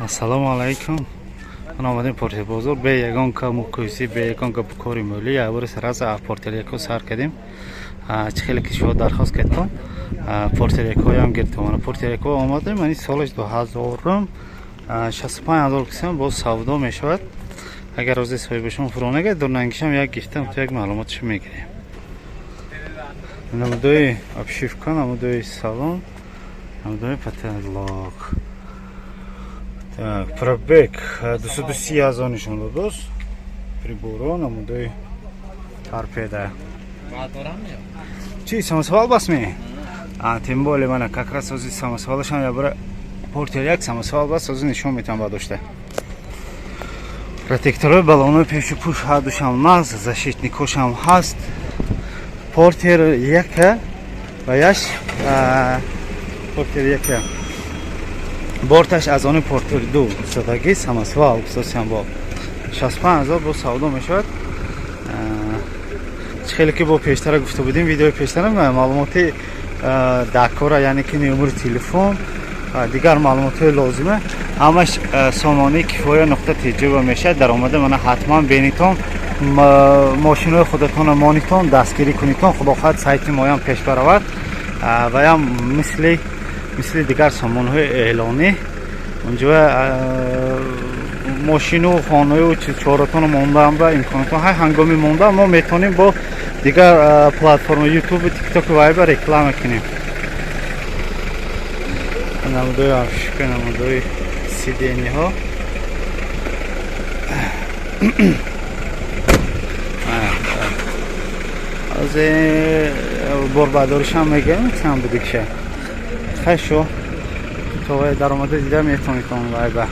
Ассалому алайкум. Ман омадем Портер бозор, бе ягон камукӯсӣ, бе ягон гапу кори мӯлӣ, якбори сразу Портер яко сар кардем. Чӣ хеле ки шумо дархост кардтон, Портер якоям гирифтем. Мана Портер яко омадем, ани солаш 2000, 65 000 кисам боз савдо мешавад. Агар рози соҳибашон фуро нагардад, дурнангишам як гирифтам, то як маълумотшо мегирем. Намудои обшивка, намудои салон, намудои потолок. Так, пробег 230 000 нишон додост. Приборо, намудои торпеда. Чи самосвал бас ми? А, тем более мана как раз ози самосвалашам ябра Портер як самосвал бас ози нишон метам бадошта. Протекторҳои баллонҳои пешу пуш ҳардушам нағз, защитникошам ҳаст. Портер яка ва яш Портер яка. Борташ аз они Портер ду садаги самосвал гусосиам бо 65 000 бо савдо мешавад. Чӣ хеле ки бо пештара гуфта будем, видеои пештара маълумоти дакора, яъне ки номери телефон, дигар маълумотҳои лозима ҳамаш сомонаи кифоя.тҷ мешавад. Даромада мана ҳатман бенитон, мошинои худатонро монитон, дастгирӣ кунитон. Худо хоҳад, сайти моям пеш баравад ваям мисли дигар сомонаҳои эълонӣ. Унҷо мошину хонаю чоротоно мондаам ба имконотон ҳар ҳангоми монда мо метавонем бо дигар платформа ютубу тиктоку вайба реклама кунем. Намудои обшивка, намудои сиденьяҳо. Ҳозир борбардоришам мегӯям, чанд будикша. Хашо то даромада дида метавонитон вайба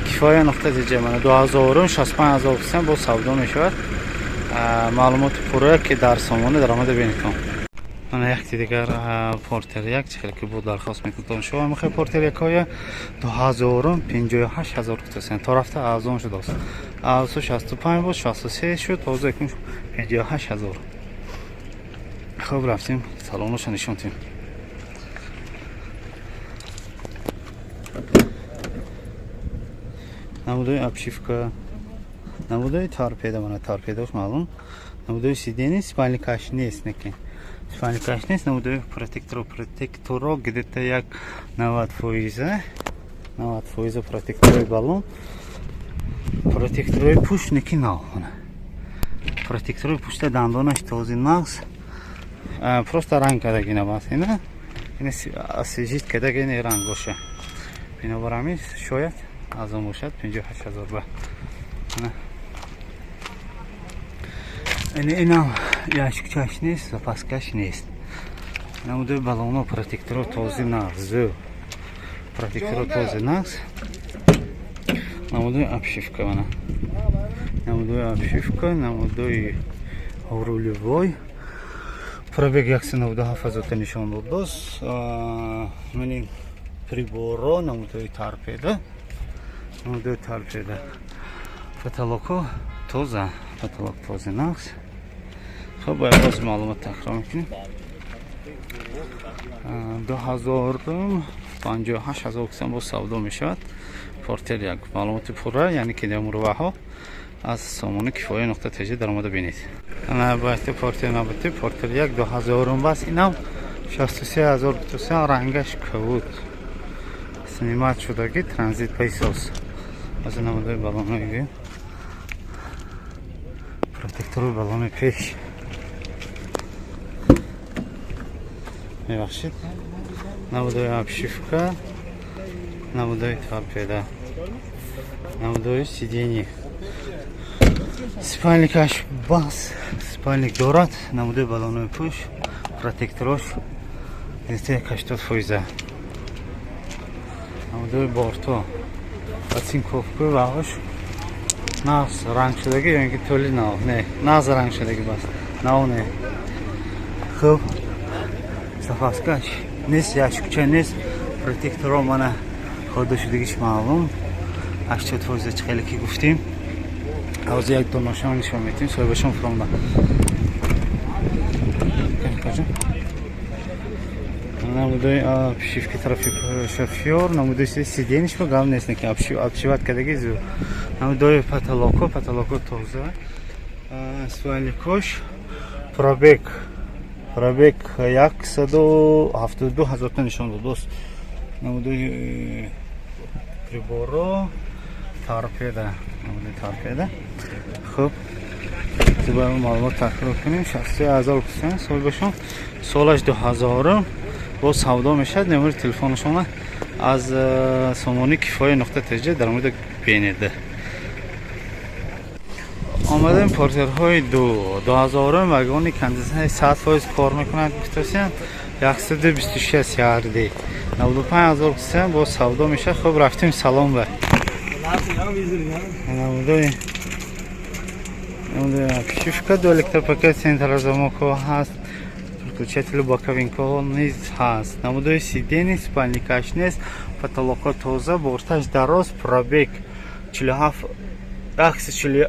кифоя.тж. Мана дуҳазорум, 65 000 кисам бо савдо мешавад. Маълумоти пурра ки дар сомона даромада бинитон. Мана якти дигар Портер як, чӣ хеле ки буд дархост мекунтон шумо мехоҳед Портер якоя дуҳазорум, 58 000 гуфтасен, то рафта арзон шудааст. Арзу 65 буд, 63 шуд, ҳозир якун 58 000. Хуб, рафтем салоноша нишон тем. Намудои обшивка, намудои торпеда, мана торпедош маълум, намудои сиденье, спальникаш нест, неки спальникаш нест, намудои протекторо, протекторо где-то як 90%, 90% протекторои баллон, протекторои пушт неки нав, протекторои пушта дандонаш този нағз, просто ранг кардаги набас, ина освежить кардаги не рангоша. Бинобар ҳамин шояд аз он бошад 58 000 ба. Инам ящикчаш нест, запаскаш нест. Намудои баллоно, протекторо този нағз, зӯ протекторо този нағз, намудои обшивка, мана намудои обшивка, намудои рулевой. Пробег 197 000 нишон дод боз. Ман приборо, намудои торпеда, намудои торпеда, потолоко тоза, потолок този нағз. Хуб, бояд боз маълумот такрор мекунем. Дуҳазорум, 58 000 кисам боз савдо мешавад Портер як. Маълумоти пурра, яъне ки мурваҳо аз сомони кифоя.тж даромада бинед. Ана бояд Портер набути Портер як дуҳазорум бас, инам 63 000 бутусан, рангаш кавуд, снимать шудаги, транзит пайсоз. Аз намудои баллонои, протектори баллони пеш, мебахшид, намудои обшивка, намудои торпеда, намудои сиденье, спальникаш бас, спальник дорад, намудои баллонои пуш, протекторош 80%, намудои борто, оцинковка ваош нағз ранг шудаги ё ин ки толи нав не, нағз ранг шудаги бас, нав не. Хуб, запаскаш нест, ящикча нест, протекторо мана хода шудагиш маълум, 80%. Чӣ хеле ки гуфтем, ҳозир як донашон нишон метем, соҳибашон фуромда. Намудои обшивки тарафи шофёр, намудои сиденьиш ба гап нест, ки обшивать кардаги зур. Намудои потолоко, потолоко тоза, спальникош. Пробег 172 ҳазорта нишон дод, дӯст. Намудои приборо, торпеда, намудои торпеда. Хуб, бояд маълумот такрор кунем: 63 ҳазор кусен соҳибашон, солаш 2000, боз савдо мешавад. Номери телефонашона аз сомони кифоя.тж дар маврида бинеда. Омадем Портерҳои 2000, вагони, кондиционер 100% кор мекунад, гуфтасиян. 126 ярди, 95 ҳазор кусен, боз савдо мешавад. Хуб, рафтем салон ба. Намудои обшивка, ду электропакет, центрозамокҳо ҳаст, переключатели боковинкаҳо низ ҳаст. Намудои сиденье, спальникаш нест, потолокҳо тоза, борташ дароз. Пробег 47,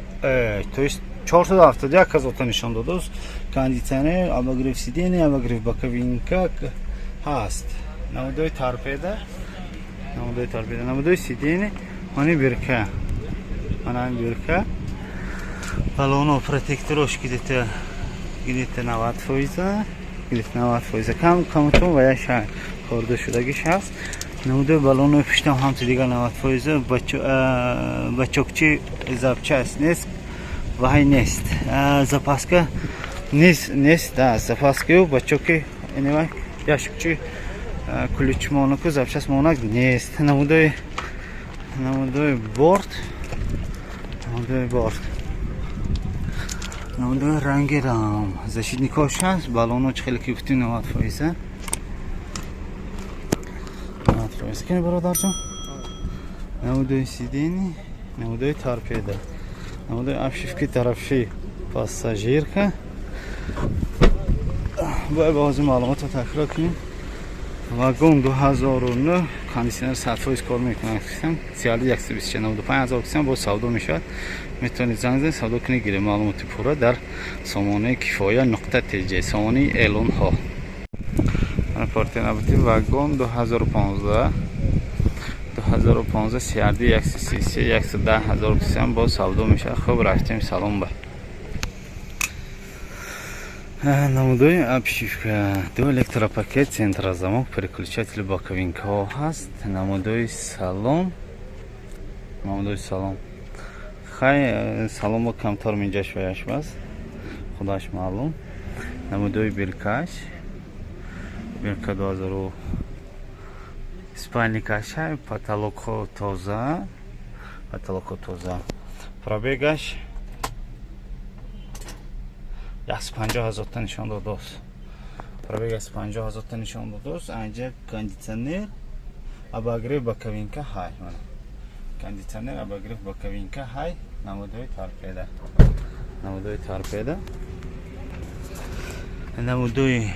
то есть 471 ҳазорта нишон додааст. Кондиционер, обогрев сиденье, обогрев боковинка ҳаст. Намудои торпеда, намудои торпеда, намудои сиденье, мани бирка, мана бирка, балоно, протекторош где-то 90%, где-то 90%, кам камутон ва я хорда шудагиш ҳаст. Намудои балонои пуштам ҳамту дигар 90%. Бачокчи запчасть нест, ваҳай нест, запаска нест, запаскаю бачоки инива яшукчи ключ монаку запчасть монак нест. Намудои борт, намудои борт, намудои ранги рам, защитникош ҳаст. Балоно чӣ хеле ки гуфтим, 90%, 90%. Кини, бародарҷон, намудои сиденье, намудои торпеда, намудои обшивки тарафи пассажирка. Бояд ба ҳозир маълумотро такрор кунем: вагон, 2009, кондиционер 100% кор мекунад, сиалди 126, 95 ҳазор кисам, боз савдо мешавад. Метавонед занг занед, савдо кунед, гиред. Маълумоти пурра дар сомонаи кифоя.тж, сомонаи эълонҳо. Портер вагон, 2015, 2015, CRD 133, 110 ҳазор кисам, боз савдо мешавад. Хуб, рафтем салон ба. Намудои обшивка, ду электропакет, центрозамок, переключатели боковинкаҳо ҳаст. Намудои салон, намудои салон. Хай, салонро камтар минҷаш ваяш бас, худаш маълум. Намудои биркаш, бирка 2000, спальникаш, потолокҳо тоза, потолокҳо тоза. Пробегаш 150 ҳазорта нишон додааст, пробег 150 ҳазорта нишон додааст. Анҷа кондиционер, обогрев боковинка ҳай, кондиционер, обогрев боковинка ҳай. Намудои торпеда, намудои торпеда, намудои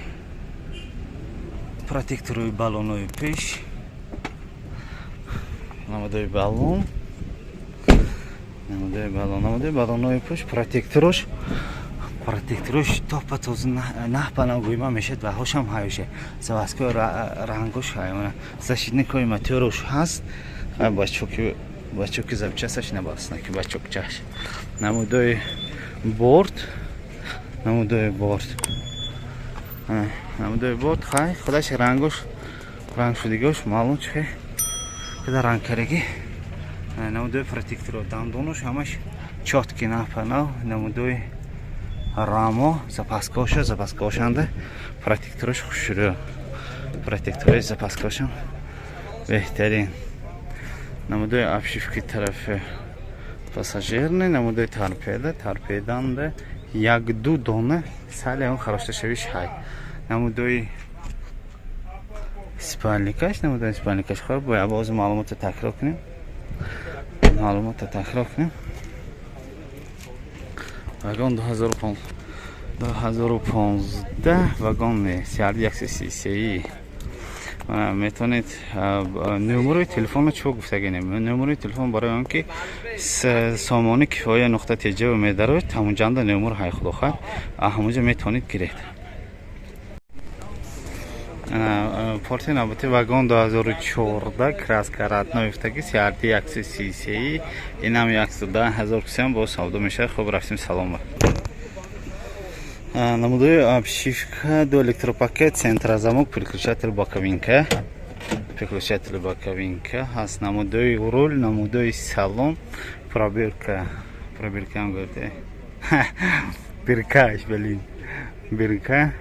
протекторои баллонои пеш, намудои баллон, намудои баллон, намудои баллонои пеш, протекторош, протекторош топа тоза, наҳпана гӯйма мешад ва ҳошам ҳаюше, заводской рангош ҳай, защитникои моторош ҳаст. Бачоки, бачоки запчасташ набасна ки бачокчаш. Намудои борт, намудои борт, намудои борт. Хай, худаш рангош, ранг шудигош маълум, чихе када рангкарагӣ. Намудои протекторо, дандонош ҳамаш чёткий, наҳпана. Намудои рамо, запаскоша, запаскошанда протекторош хушрӯ, протекторои запаскошам беҳтарин. Намудои обшивки тарафи пассажирный, намудои торпеда, торпеданда як-ду дона сали он харошташавиш ҳай. Намудои спальникаш, намудои спальникаш. Хоб, бояд боз маълумотро такрор кунем, маълумотро такрор кунем: вагон, 2015 вагон, CRD 133. Метавонед номерои телефонро чӣ гуфтагинем, номерои телефон барои он ки сомони кифоя.тж медароед, ҳамунҷанда номер ҳай, худохоҳад, ҳамунҷа метавонед гиред. Порти навбати вагон 2014, краска родной уфтаги, CRD 133, инам 110 ҳазор кусиам бо савдо мешавад. Хуб, рафтем салон ба. Намудои обшивка, ду электропакет, центрозамок, переключатель боковинка, переключатель боковинка ҳаст. Намудои руль, намудои салон, пробирка, пробиркаам гуфте, биркаш, блин, бирка,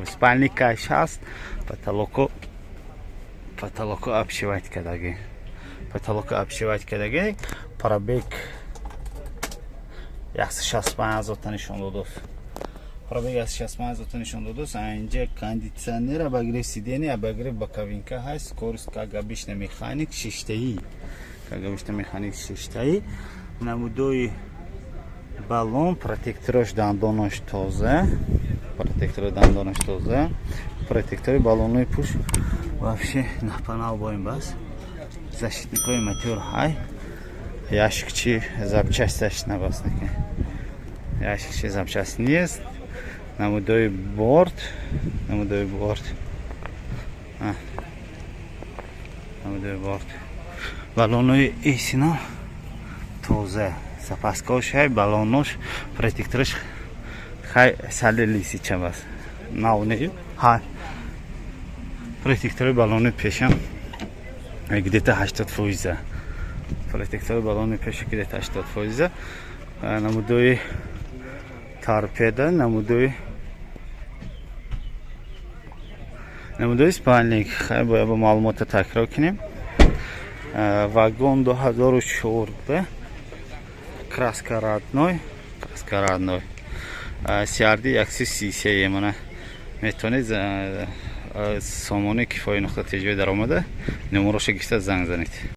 спальникаш ҳаст. Потолоко, потолоко обшивать кардаги, потолоко обшивать кардаги. Пробег 165 ҳазорта нишон додааст, пробег 165 ҳазорта нишон додааст. Инҷа кондитсионер, обогрев сиденья, обогрев боковинка ҳаст. Скорость, как обычно, механик шиштаи, как обычно, механик шиштаи. Намудои баллон, протекторош, дандонош тоза, протектори дандонош тоза, протектори баллонои пуш вообще напанал боем бас. Защитникои мотор ҳай, ящикчи запчасташ набастнаки, ящикчи запчасть нест. Намудои борт, намудои борт, намудои борт, баллонои эсино тоза, запаскош ҳай, баллонош, протектораш хай сали лисича бас, нав не ҳай. Протектори баллони пешам где-то 80 фоиза, протектори баллони пеша где-то 80 фоиза. Намудои торпеда, намудои спальник. Хай, бояд ба маълумота такрор кунем. Вагон 2014, краска родной, краска родной, CRD 133. Мана, метавонед сомонаи кифоя.тж даромада, номероша гирифта занг занед.